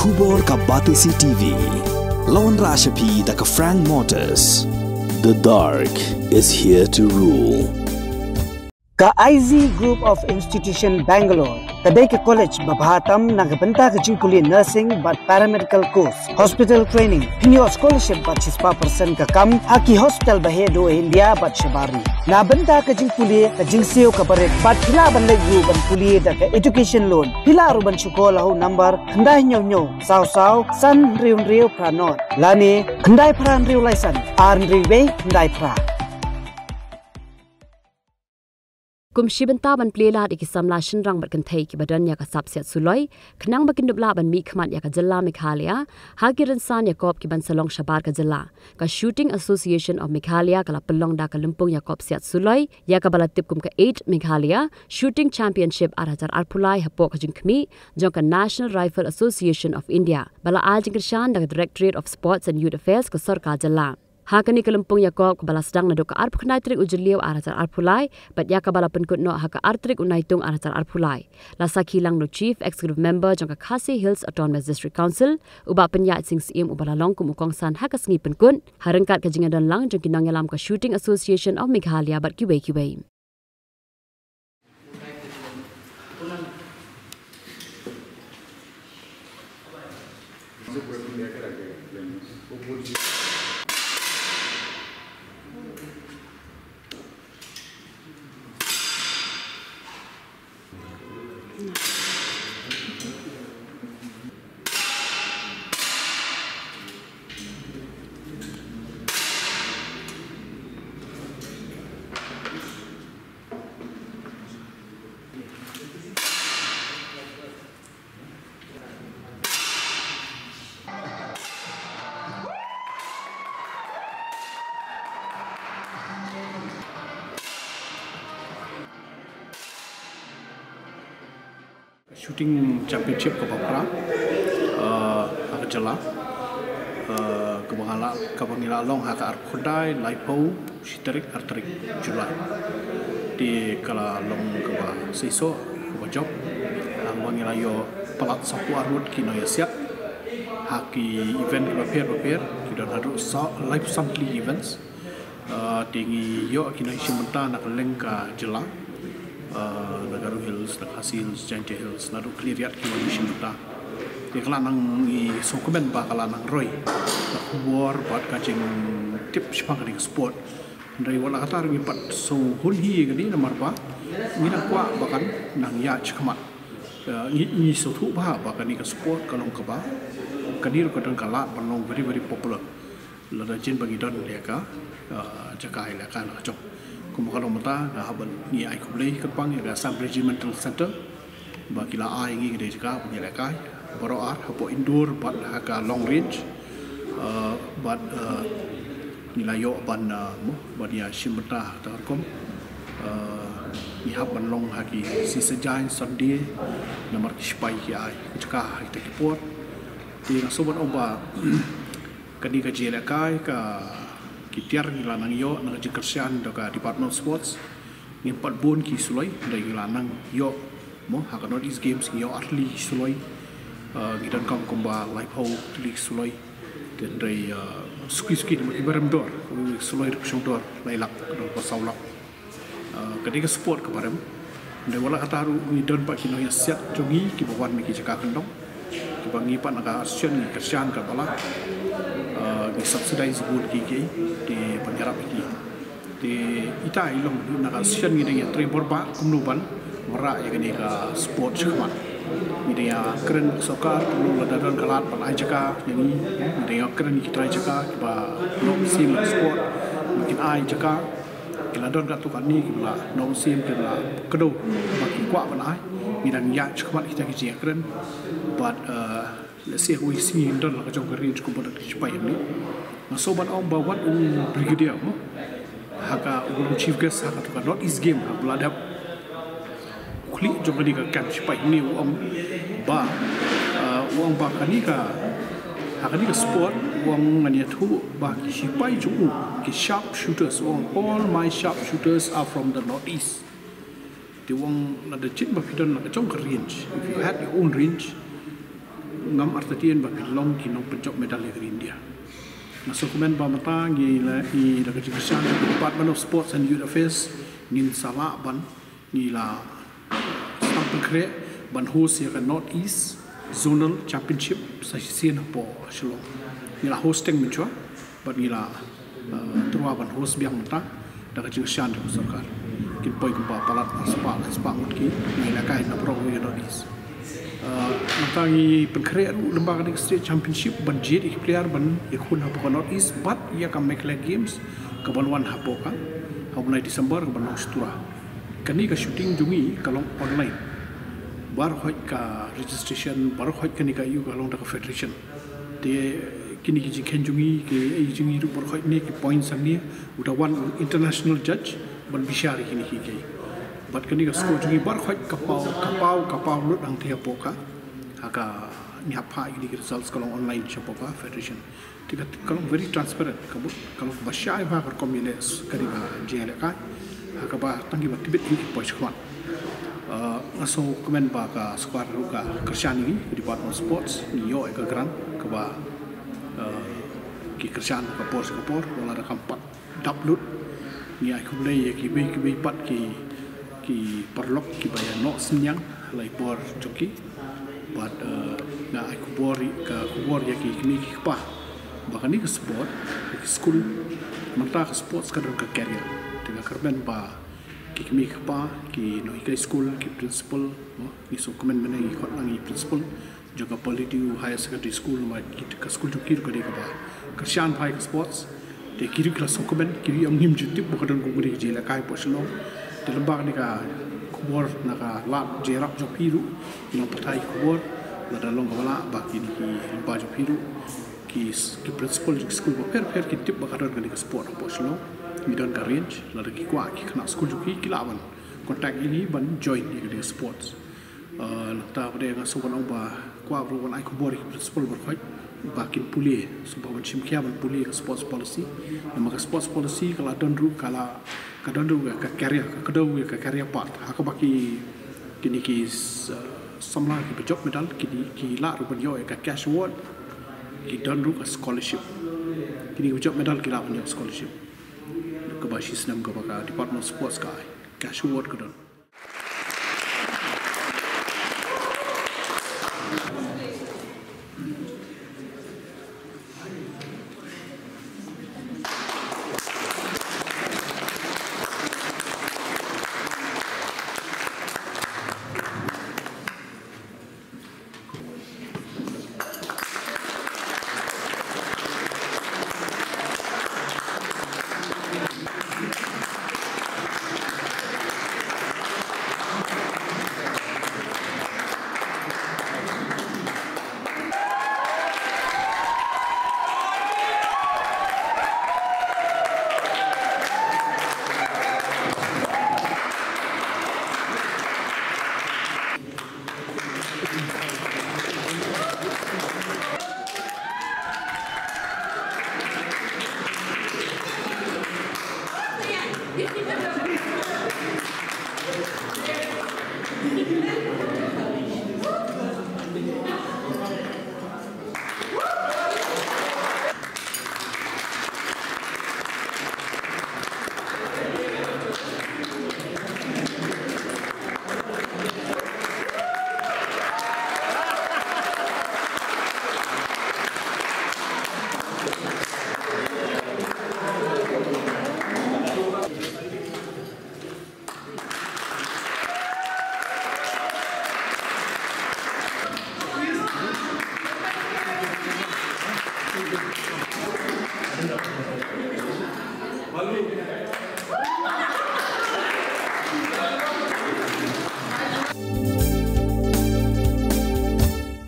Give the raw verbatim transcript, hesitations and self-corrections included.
Khubor ka Batesi T V. La wanrah sha phi da ka Frank Motors. The dark is here to rule. Ka I Z Group of Institution Bangalore ka dei ka college ba bha tam na ka bynta ka jingpule nursing bad paramedical course, hospital training, pynïoh scholarship bad shispah percent ka kam ha ki hospital ba heh duh ha India bad shabar ri. Na bynta ka jingpule ka jingsiew kaba rit bad phi lah ban leit ruh ban pule da ka education loan. Phi lah ruh ban shu call ha u number khyndai hynñiew hynñiew saw saw san hynriew hynriew phra nod lane khyndai phra hynriew lai san ar hynriew wei khyndai phra. Kum shi bynta ban plie lad ïa ki samla shynrang bad kynthei kiba don ïa ka sap siat suloi, khnang ba kin dup lah ban mihkhmat ïa ka jylla Meghalaya ha ki rynsan ïakop kiban sa long shabar ka jylla, ka Shooting Association of Meghalaya ka la pynlong da ka lympung ïakop siat suloi ïa kaba la tip kum ka eight Meghalaya Shooting Championship ar hajar arphew lai hapoh ka jingkhmih jong ka National Rifle Association of India ba la ai jingkyrshan da ka Directorate of Sports and Youth Affairs ka sorkar jylla. Ha kane ka lympung ïakop kaba la sdang naduh ka arphew khyndai tarik u Jylliew ar hajar arphew lai bad ïa kaba la pynkut noh ha ka ar tarik u Naitung ar hajar arphew lai, la sakhi lang da u Chief Executive Member jong ka Khasi Hills Autonomous District Council, u Bah Pynïaid Sing Syiem, uba la long kum u kongsan ha ka sngi pynkut ha ryngkat ka jingïadon lang jong ki nongïalam ka Shooting Association of Meghalaya bad kiwei kiwei. Shooting Championship kaba phra, eh, ha ka jylla, eh, kaba nga la, kaba ngi la long ha ka arphew khyndai, laiphew shi tarik, ar tarik July. Te ka la long kaba seisoh, kaba jop, eh, ba ngi la ïoh palat sawphew ar ngut ki nongïasiat ha ki event kiba pher bapher, ki don haduh sa, laiphew san tylli events. Ah, te ngi ïoh ki nongshim bynta na ka lyngkha jylla. Ah, na Garo Hills, na Khasi Hills, Jaintia Hills, naduh khlieh riat ki wan shim bynta. Te ka la nang, ngi sngewkmen ba ka la nang roi ka khubor bad ka jingtip shaphang kane ka sport. Hynrei wat la katta ruh ngi pat sngewhun hi ïa kane namar ba ngi nang kwah ba kan nang ïaid shakhmat. Ah, ngi, ngi sngewthuh bha ba kane ka sport ka long kaba, kane ruh ka don ka lad ban long very, very popular. Lada jin ba ngi don ïa ka, ah, jaka ïalehkai la ka jong. Kumba ka long mynta, nga hap ban ngi ai khublei kyrpang ïa ka Assam Regimental Centre ba ki la ai ngi kane ka jaka ban ïalehkai baroh ar, hapoh indoor bad ha ka long range. Ah, bad, ah, ngi la ïoh ban, ah, mo, ban ïashim bynta ha kata ka rukom. Ah, ngi hap ban long ha ki sngi Saitjaiñ, Sunday, namar ki shipai ki ai ka jaka ha kita ki por. Te nga sngewbha ban ong ba kane ka jingïalehkai ka, ki tiar ngi la nang ïoh na ka jingkyrshan da ka Department of Sports. Ngim pat bun ki suloi, hynrei ngi la nang ïoh, mo, ha ka North East Games ngi ïoh ar tylli ki suloi. Ah, ngi donkam kumba laiphew tylli ki suloi. Te hynrei, ah, suki suki namar kiba rem dor, suloi ruh ki shong dor lai lak, dor ba saw lak. Ah, ka dei ka sport kaba rem. Hynrei wat la katta ruh ngi don pat ki nongïasiat jong ngi kiba wan na ki jaka kyndong, kiba ngi pat na ka association ngi kyrshan ka ba lah. Ah, ngi subsidize bun ki ki, te ban ïarap ki. Te ita i long na ka association ngi dang ïatrei bor ba kumno ban wanrah ïa kane ka sport shakhmat. Ngi dang ïakren bad sorkar kumno lada don ka lad ban ai jaka ïa ngi. Ngi dang ïakren ki trai jaka kiba long sim sport, ba kin ai jaka. Ki la don katto katne kiba la nongsim, kiba la kdew ba ki kwah ban ai. Ngi dang ïaid shakhmat kita ki jingïakren. Bad, eh, lehse ha kawei ka sngi ngin don la ka jong ka range kumba don ki shipai hangne. Nga sngewbha ban ong ba wat u Brigadier, mo, ha ka, u long chief guest ha kato ka North East Game ha ba la dep. U khlieh jong kane ka camp shipai hangne u ong ba, ah, u ong ba kane ka, ha kane ka sport u ong ngan ïathuh ba ki shipai jong u, ki sharp shooters, u ong all my sharp shooters are from the North East. Te u ong lada jin ba phi don la ka jong ka range, if you had your own range, ngam artatien ba ki long ki nongpynjop medal ïa ka ri India. Nga sngewkmen ba mynta ngi la i da ka jingkyrshan ka Department of Sports and Youth Affairs ngin sa lah ban ngi la sdang pynkhreh ban host ïa ka North East Zonal Championship sa shisien hapoh Shillong. Ngi la host teng mynshwa bad ngi la uh, tyrwa ban host biang mynta da ka jingkyrshan jong ka sorkar. Kin poi kumba palat arspah laispah ngut ki nongïalehkai na baroh kawei ka North East. Uh, mynta ngi pynkhreh ruh lyngba kane ka State Championship ban jied ïa ki player ban ïakhun hapoh ka North East bad ïa ka Meghalaya Games kaban wan hapoh ka ha u bnai December kaban long sha Tura. Kane ka shooting jong ngi ka long online. Baroh ka registration, baroh kane ka ïoh ka long da ka federation. Te kine ki jingkheiñ jong ngi, ki ei jong ngi ruh baroh kine ki points hangne, u da wan u international judge ban bishar ïa kine ki kiei. Bad kane ka score jong ngi baroh ka paw, ka paw, ka paw lut hangtei hapoh ka. Ha ka ngi hap phah ïa kine ki results ka long online shapoh ka federation. Te ka long very transparent, ka mut ka long ba shai bha ka rukom ïaleh kane ka jingïalehkai. Ha kaba tang kiba tbit hi ki poi shakhmat. Uh, nga sngewkmen ba ka sorkar ruh ka kyrshan ïa ngi, ka Department of Sports, ngi ïoh ïa ka grant kaba uh, ki kyrshan ka por sha ka por, wat la da kam pat dap lut. Ngi ai khublei ïa kiwei kiwei pat ki, ki paralok kiba ïa noh synñiang ha la i por jong ki. Bad uh, nga ai khubor ïa ka khubor ïa ki kmie ki kpa ba kane ka sport, ïa ki skul, mynta ka sports ka don ka career. Te nga kyrmen ba ki kmie ki kpa, ki nonghikai skul, ki principal, mo, ngi sngewkmen mynne ngi khot lang ïa i principal jong ka Polydew Higher Secondary School, namar ki, ka skul jong ki ruh ka dei kaba kyrshan bha ïa ka sports. Te ki ruh ki la sngewkmen, ki ruh ym ngim ju tip ba ka don kum kane ka jingïalehkai hapoh Shillong. Te lyngba kane ka khubor na ka lad jingïarap jong phi ruh, ngi nang pathai khubor, lada long kaba lah ba kine ki lyngba jong phi ruh, ki, ki principal jong ki skul bapher bapher kin tip ba ka don kane ka sport hapoh Shillong. Ngi don ka range, lada ki kwah ki khynnah skul jong ki, ki lah ban contact ïa ngi ban join ïa kane ka sports. Uh, nangta pat de nga sngewbha ban ong ba kwah ruh ban ai khubor ïa ki principal baroh ba kin pule, sngewbha ban shim khia ban pule ka sports policy. Namar ka sports policy ka la don ruh, ka la, ka don ruh ka career, ka kdew ïa ka career path. Ha kaba ki, kine ki, uh, samla kiba jop medal, kine ki lah ruh ban ïoh ïa ka cash award, ki don ruh ka scholarship. Kine kiba jop medal ki lah ban ïoh scholarship. Kaba shi snem kaba ka Department of Sports ka ai, cash award ka don.